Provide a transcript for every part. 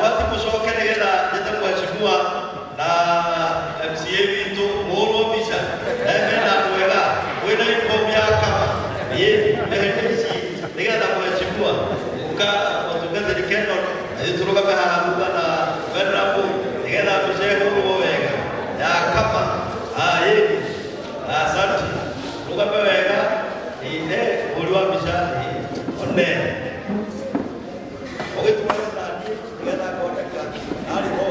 Twathiĩ mũcoke nĩgetha njĩte mheshimiwa na MCA witũ mũhũrwo mbica na mena andũ ega wĩna uniform ya kama ĩĩ eheria ici nĩgetha mheshimiwa ũka mũtungatĩri Kenon athiĩ tũrũgame haha thutha na venerable nĩgetha mbica ĩhũrwo wega ya kama. Ĩĩ, asante, rũgame wega. Ĩĩ, mũhũri wa mbica, ĩĩ, one ũgĩtware naniĩ nĩgetha ngoneka arĩ ho.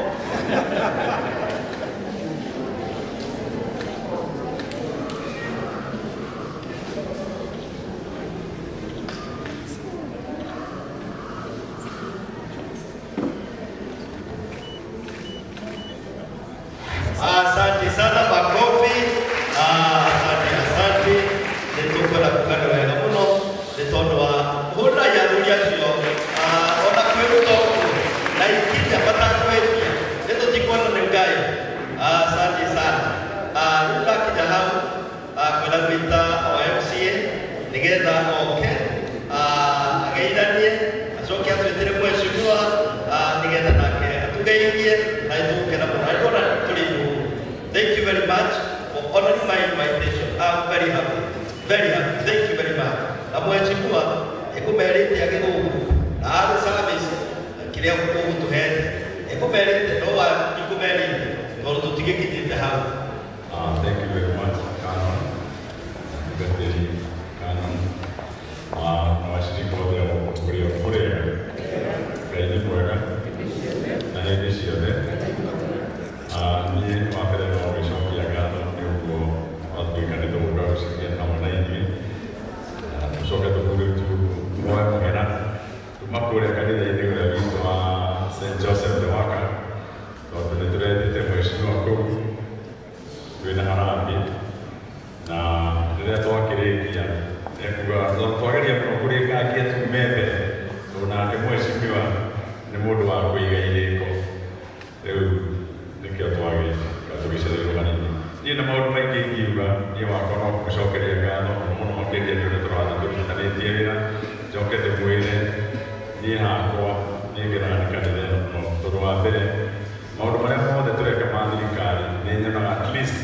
Asante sana, makofi. Ah, asante, asante. Nĩ tũkwenda kuga nĩ wega mũno nĩ tondũ wa kũhũra athuri acio. Ah, ona kwĩruta ũguo na ikinya matakwĩtia nĩ tũtikuona nĩ Ngai. Ah, asante sana. Ah, rĩu ndakinya hau, ah, kwenda gwĩta o MCA nĩgetha oke, ah, ageithanie, acoke atwĩtĩre mheshimiwa, ah, nĩgetha nake atugeithie na nĩtũgũkena mũno na nĩtuona tũrĩ igũrũ. Thank you very much for honoring my invitation. I'm very happy, very happy. Thank you very much. Na mheshimiwa ĩkũmerĩte agĩthũngũ na arĩ service kĩrĩa ũgũtũhete ĩkũmerĩte no ikũmerĩte tondũ tũtigĩkinyĩte. Twakĩrĩkia ekuga twageria mũno kũrĩkangia tume mbere tondũ nake mheshimiwa nĩ mũndũ wa kũiga irĩko. Rĩu nĩkĩo twagĩka tũgĩcereirwo hanini. Niĩ na maũndũ maingĩ ingiuga, niĩ wakwa no kũmũcokeria ngatho mũno mũno makĩria nĩ ũrĩa tũrathiĩ tũrutithanĩtie wĩra. Njoke ndĩmwĩre niĩ hakwa niĩ ngenaga nĩ kanitha ĩno mũno tondũ wa mbere maũndũ marĩa mothe tũreka ma thirikari nĩ nyonaga at least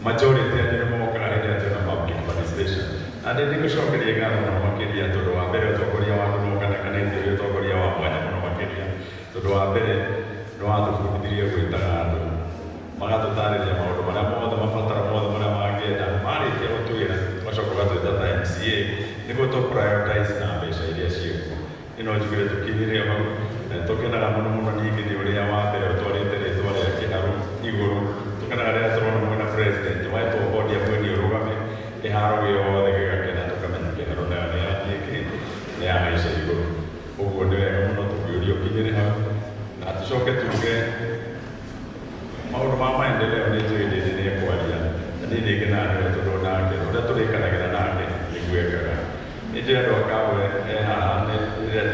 majority anyu nĩ mokaga hĩndĩ ĩrĩa twĩna public participation. Na ndĩ ndĩgũcokerie ngatho mũno makĩria tondũ wa mbere ũtongoria waku nĩ ũkanekanĩte ũrĩ ũtongoria wa mwanya mũno makĩria tondũ wa mbere nĩ watũbundithirie gwĩtaga andũ magatũtarĩria maũndũ marĩa mothe mabataro mothe marĩa mangĩenda. Marĩkia gũtwĩra ũgacoka ũgatwĩta ta MCA nĩguo tũ prioritize na mbeca iria ciĩkuo. Ĩno njugire tũkinyĩre o hau na nĩtũkenaga mũno mũno ningĩ nĩ ũrĩa wa mbere ũtwarĩte rĩtwa rĩa Kĩharũ igũrũ. Tũkenaga rĩrĩa tũrona mwĩna president wetwo podium nĩ ũrũgame kĩharo gĩothe gĩgakena tũkamenya Kĩharũ nayo nĩ yathiĩ kĩ nĩ yahaica igũrũ. Ũguo nĩ wega mũno tũkĩũria ũkinyĩre hau na tũcoke tuge maũndũ ma maendeleo nĩ njũĩ ndĩndĩ nĩ ekwaria na niĩ nĩ ngenaga nĩwe tondũ nake ũrĩa tũrĩkanagĩra nake nĩguo ekaga. Nĩ njũĩ andũ a Kabwe e haha nĩ rĩrĩa.